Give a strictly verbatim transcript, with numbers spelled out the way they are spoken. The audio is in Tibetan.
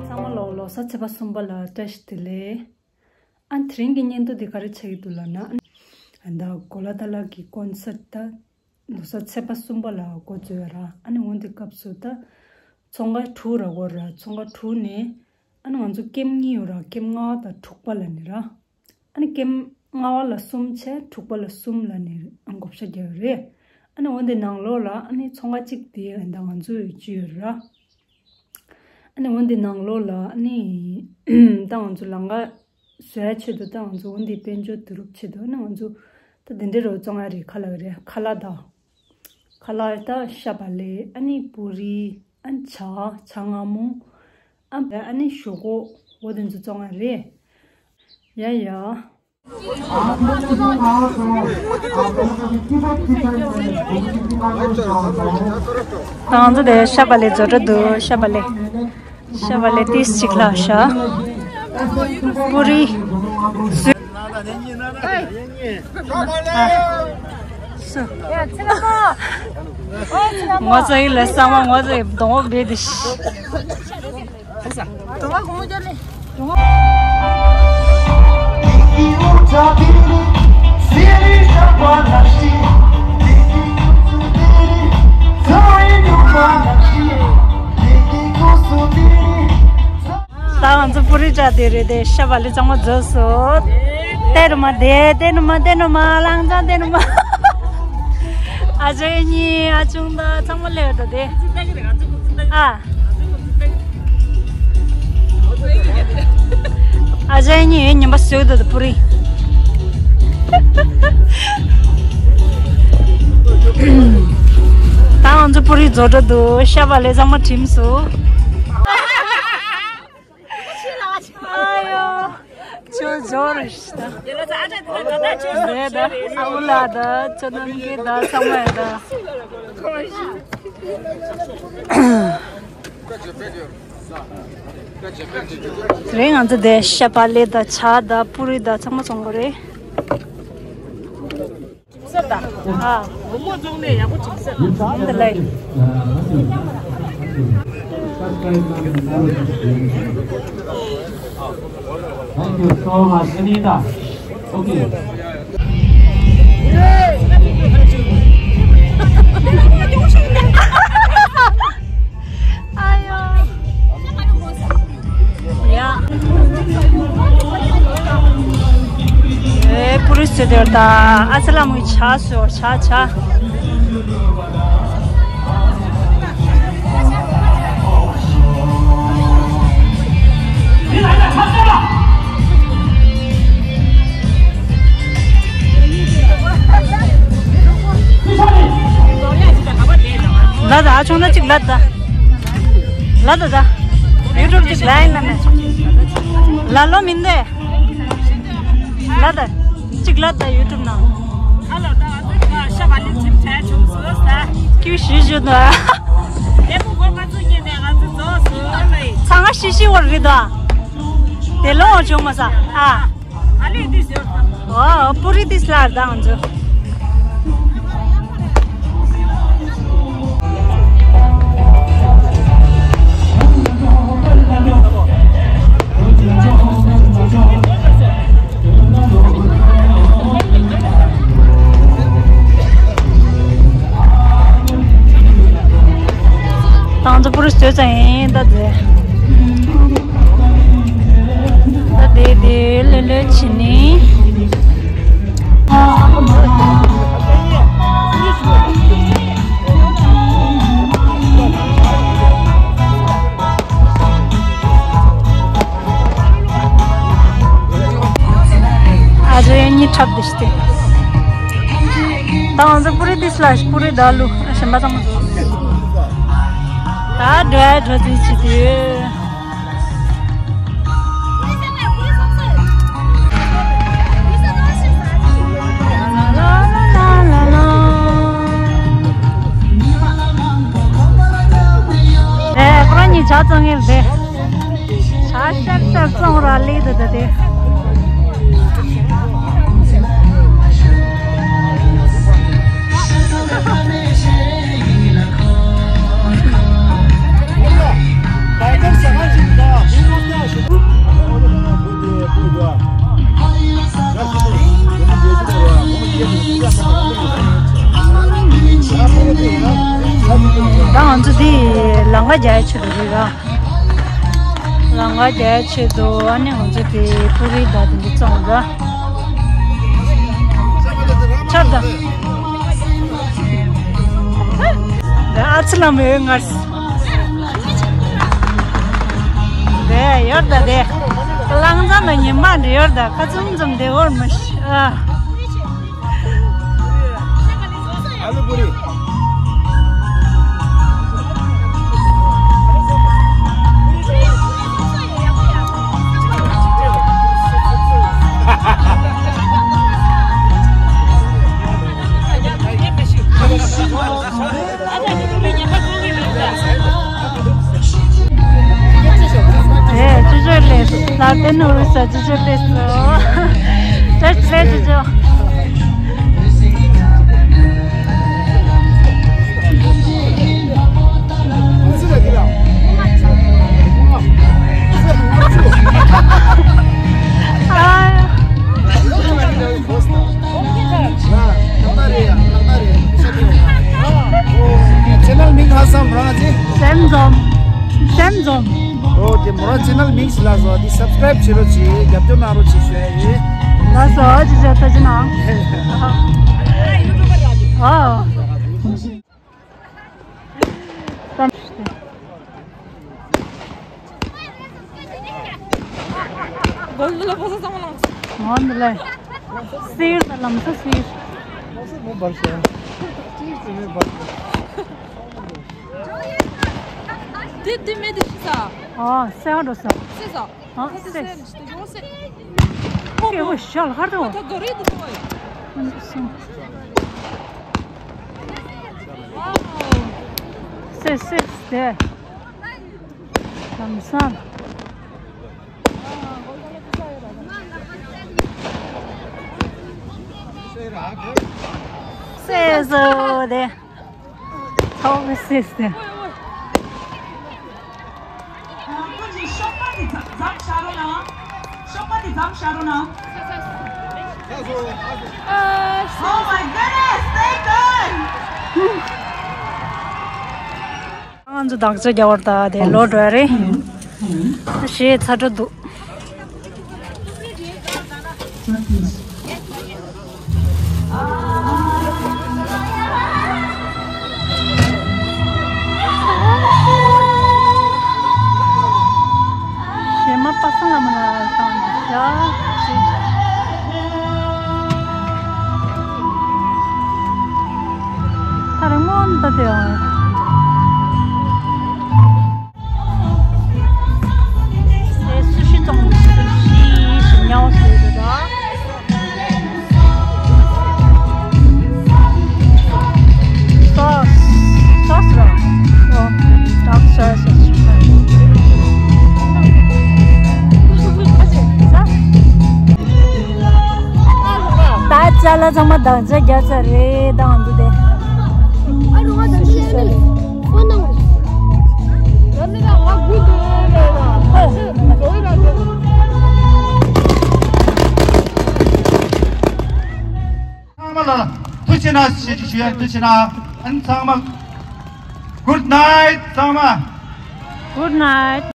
ཚང་མ་ལོ་ལོ་གསར་ཚེས་པ་གསུམ་པ་ལ་བཀྲ་ཤིས་བདེ་ལེགས། ཨ་དེ་རིང་གི་བརྙན་ཐུང་འདི་ག་རེ་ཆགས་ཀྱི་འདུག་ལབ་ན། ཨ་ད་གོ་ལ་ཏ་ལ་གི་ཀོན་སར་ད་ལོ་གསར་ཚེས་པ་གསུམ་པ་ལ་འགོ་འཛུགས་ཡོད་ར། ཨ་ནི་འོན་ཏེ་སྐབས་སུ་ད་ཚོང་ཁང་དྲུག་ར་གོ་ར། ཚོང་ཁང་དྲུག་ནས་ཨ་ནི་ང་ཚོ་ཀེམ་གཉིས་ཡོད་ར། ཀེམ་ལྔ་པ་དང་དྲུག་པ་ལ་ནི་ར། ཨ་ནི་ཀེམ་ལྔ་པ་ལ་གསུམ་བྱས་དྲུག་པ་ལ་གསུམ་ལ་ནི་བགོ་བཤའ་རྒྱག་ཡོད་རེད། ཨ་ནི་འོན་ཏེ་ནང་ལོགས་ལ་ཨ་ནི་ཚོང་ཁང་གཅིག་དེ་ད་ང་ཚོ་ཡོད་ཀྱི་ཡོད་ར། ཨ་ནི་འོན་ཏེ་ནང་ལོགས་ལ་ཨ་ནི་ད་ང་ཚོ་ལམ་ཁ་བཟོ་ཡ་ཆེད་དུ་ད་ང་ཚོ་འོན་ཏེ་དཔལ་འབྱོར་བསྡུ་རུབ་ཆེད་དུ་ཨ་ནི་ང་ཚོ་ད་དེ་འདྲའི་རོ་བཙོང་ཡ་རེད། ཁ་ལག་རེད། ཁ་ལག་དང་། ཁ་ལག་ད་ཤ་བག་ལེབ། ཨ་ནི་པུ་རི། ཨ་ནི་ཇ། ཇ་མངར་མོ། ཨ་ཨ་ནི་ཞོག་ཁོག་འོ་དེ་ཚོ་བཙོང་ཡ་རེད། ཡ་ཡ། ད་ང་ཚོ་དེ་ཤ་བག་ལེབ་བཟོ་འདྲ་འདུག་ཤ་བག་ལེབ། ཤ་བག་ལེབ་ཏིས་གཅིག་ལ་ཤ། པུ་རི། སུ། ངོ་ཚ་ཡིན་ལ་ས་མ་ངོ་ཚ་ཡི་གདོང་བོ་བེ་དེ་ཤི། ད་ང་ཚོ་པུ་རི་འདྲ་དེ་རེད་དེ། ཤ་བག་ལེབ་གཙང་མ་རྫོགས་སོང་། ཏེ་རུ་མ་དེ། ཏེ་རུ་མ། ཏེ་རུ་མ། ལང་ཚང་ཏེ་རུ་མ། ཨ་ཅེ་གཉིས། ཨ་ཆུང་ད་ཚང་མ་སླེབས་ད་དེ། ཨ། ཨ་ཅེ་གཉིས་ཉིན་པ་བཟོས་འདུག་པུ་རི། ད་ང་ཚོ་པུ་རི་རྫོགས་འགྲོ་འདུག་ཤ་བག་ལེབ་གཙང་མ་བྲིམས་སོང་། ཨ་ཡོ། ཅོ་ཇོ་རེད་ཤི་ད། རེད་ད། ཨ་ཁུ་ལགས་དང་ཅོ་ནམ་རྒྱལ་དང་ཚང་མ་ཡོད་ད། དེ་རིང་ང་ཚོ་དེ་ཤ་བག་ལེབ་དང་ཇ་དང་པུ་རི་དང་ཚང་མ་བཙོང་གི་རེད། ཨ། འདི་ལ། Thank you so much, Anita. Okay. ཨ་ཡོ། ཡ། ཨེ། པུ་རི་བཟོས་དེར་ད། ཨ་ཙི་ལ་མོའི་ཇ་བཟོས། ཇ་ཇ། ལ་ད་ཨ་ཆུང་ད་ཅིག་ལ་ད། ལ་ད་ད། ཡུ་ཊུབ་ཅིག་ལ་ཡིན་ལ་ནས། ལ་ལོ་མིན་ཏེ། ལ་ད། ཅིག་ལ་ད་ཡུ་ཊུབ་ནང་། ཧ་ལོ་ད་ཨ་ཙི་ཤ་བག་ལེབ་བྲིམས་བྱས་བྱུང་སོང་ས། ཀྱུ་ཤི་ཞུ་ད། ལས་ཀ་འགོ་ང་ཚོ་གཉིས་ནས་ང་ཚོ་རྫོགས་སོང་ལ་ཡིན། ཚང་མ་ཤི་ཤི་བར་རེད་ད། དེ་ལོ་བྱུང་མ་ས་ཨ། ཨ་ལེ་ཏིས་ཡོད། ཨོ། པུ་རི་ཏིས་ལ་ད་ང་ཚོ། ད་ང་ཚོ་པུ་རི་བཟོས་ཚར་ཡིན་ད་དེ། ད་དེ་དེ་ལོས་ལོས་བྱེད་ནི། ཨ་ཅེ་གཉིས་འཁྲབ་སྟེ་ཤི་སྟེ། ད་ང་ཚོ་པུ་རི་ཏིས་ལ་པུ་རི་ད་ལུ་གཞན་པ་ཚང་མ། ད་འགྲོ་ཡ་འགྲོ་རྩིས་བྱེད་དུས། ཨེ། ཁོ་རང་གཉིས་ཇ་བཙོང་ངེར་དེ། ཇ་ཤར་ཤར་བཙོང་ར་ལི་དུ་དུ་དེ། རྒྱ་ཆེ་རུ་རེད་ར། ལམ་ཁ་རྒྱ་ཆེ་འདུག་ཨ་ནི་ང་ཚོ་དེ་པུ་རི་དང་དེ་འདྲ་བཙོང་ར། ཆར་དང་། ཨ་ཚི་ལ་མེ་ངར། དེ་ཡོད་ད་དེ། ལང་ཚང་ལ་ཉི་མ་འདྲ་ཡོད་ད་ཁ་ཙུམ་ཙུམ་དེ་འོར་མ་ཤི་ཨ། Aloo puri. ཨེ་ཅོ་ཅོ་ལེ་ལ་ཏེ་ནོ་རི་ས་ཅོ་ཅོ་ལེ་སོ། ཅོ་ཅོ་ལེ་ཅོ་ཅོ། ཆེ་ནལ་མིང་ཧ་སམ་རང་ཅི། སེམས་འཛོམས། སེམས་འཛོམས། ཨོ་དེ་མོ་རང་ཆེ་ནལ་མིང་ཞིག་ལ་བཟོ་དེ་སབ་སི་ཀ་རེབ་བྱེད་རོགས་བྱེད། རྒྱབ་སྐྱོར་གནང་རོགས་བྱེད་ཞུ་ཡ་ཡིན། ལགས་སོ། ཨོ་ཅི་ཅི་ཐུགས་རྗེ་གནང་། ཨོ། གོལ་ལ་ཕོ་ས་ཚང་མ་ལངས། ང་འདི་ལ་སིར་དང་ལམ་ས་སིར། དེ་དེ་མེད་དེ་ཤི་ས། ཨ་སེ་ཧ་འགྲོ་ས། སེ་ས། ཨ་སེ། ཁོ་ཞལ་ཧར་དུ། ད་ག་རེ་འདུག་གོ། སེ་སེ་སེ། ལམ་སང་། སེ་བཟོ་དེ། ཚོགས་སེ་སེ། ཨ། ཁོ་ཅིག་ཤོག་པ་འདི་ཛབ་ཛབ་བྱ་རོགས་གནང་། ཤོག་པ་འདི་ཛབ་བྱ་རོགས་གནང་། Oh my goodness, thank God. ང་ཚོ་བདག་ཅག་རྒྱ་བར་ད་དེ་ལོ་འགྲོ་རེད། ཞེས་ཚ་དྲོ་འདུག་ཞེ་མ་པ་སངས་ལ་མ་ལ་སངས་ཞེ། ཐ་རེ་སྔོན་ད་དེ་ཨང་། དེ་སུ་ཤི་ཙང་སུ་ཤི་ཉའོ་སུ་དེ་ད། Sauce. Sauce ར། ཨོ། Dark sauce. ད་ཅ་ལག་ཚང་མ་བདག་ཅག་རྒྱག་ཚར་རེད་དང་འདུག་སྟེ། ཨ་རུང་ང་དང་ཤི་ས་རེད། ཁོ་ནང་། ཚང་མ་ལ་ཐུགས་རྗེ་གནང་ཞེས་ཞུ་ཡ། ཐུགས་རྗེ་གནང་། ཨན་ཚང་མ། Good night ཚང་མ། Good night.